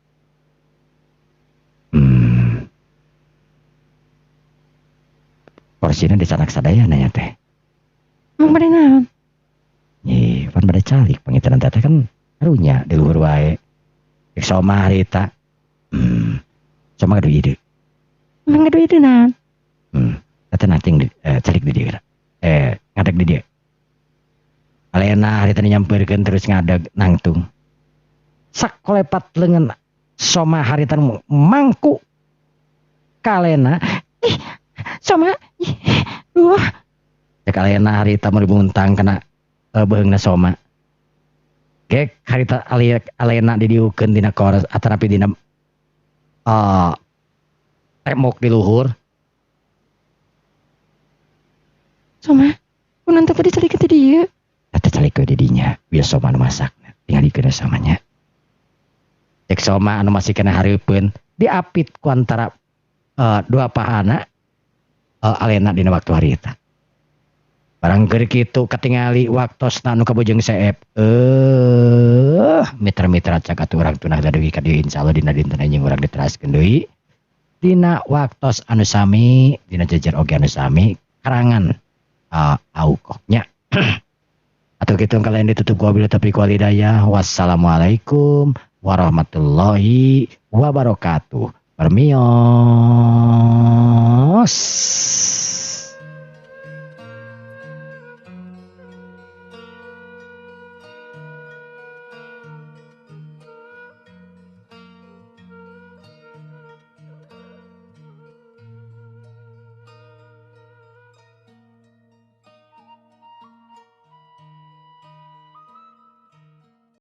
Korsina dicanak sadayana nya teh. Emang bade naon? Ih, pan bade calik pangitunan teteh kan karunya di luhur wae. Cek Soma harita. Soma gaduh ide. Emang gaduh ide naon? Teteh nating di calik di dieu. Ngadeg di dieu. Alena harita nyampeurkeun terus ngadeg nangtung. Sakolepat leungeun Soma harita mangku ka Alena. Ih, Soma. Ih, duh. Cek Alena harita mun dibuntang kana beuheungna Soma. Gek harita Alena didiukeun dina kores atanapi dina tembok di luhur. Soma, kunaon teh tadi calikeun ti dieu? Teh calikeun di dinya, bieu Soma nu masakna. Tingalikeun Somanya. Cek Soma anu masih kena hareupeun diapit ku antara dua pahana Alena dina waktu harita. Barang keur kitu katingali waktosna anu kabujeng seep. Mitra-mitra cak atuh urang tunah deui ka dieu insyaallah dina dinten anjing urang diteraskeun deui. Dina waktos anu sami, dina jejer oge anu sami karangan aukoknya. Atau kitu kalian ditutup ku wabillahi taufiq wal hidayah. Wassalamualaikum warahmatullahi wabarakatuh. Permios.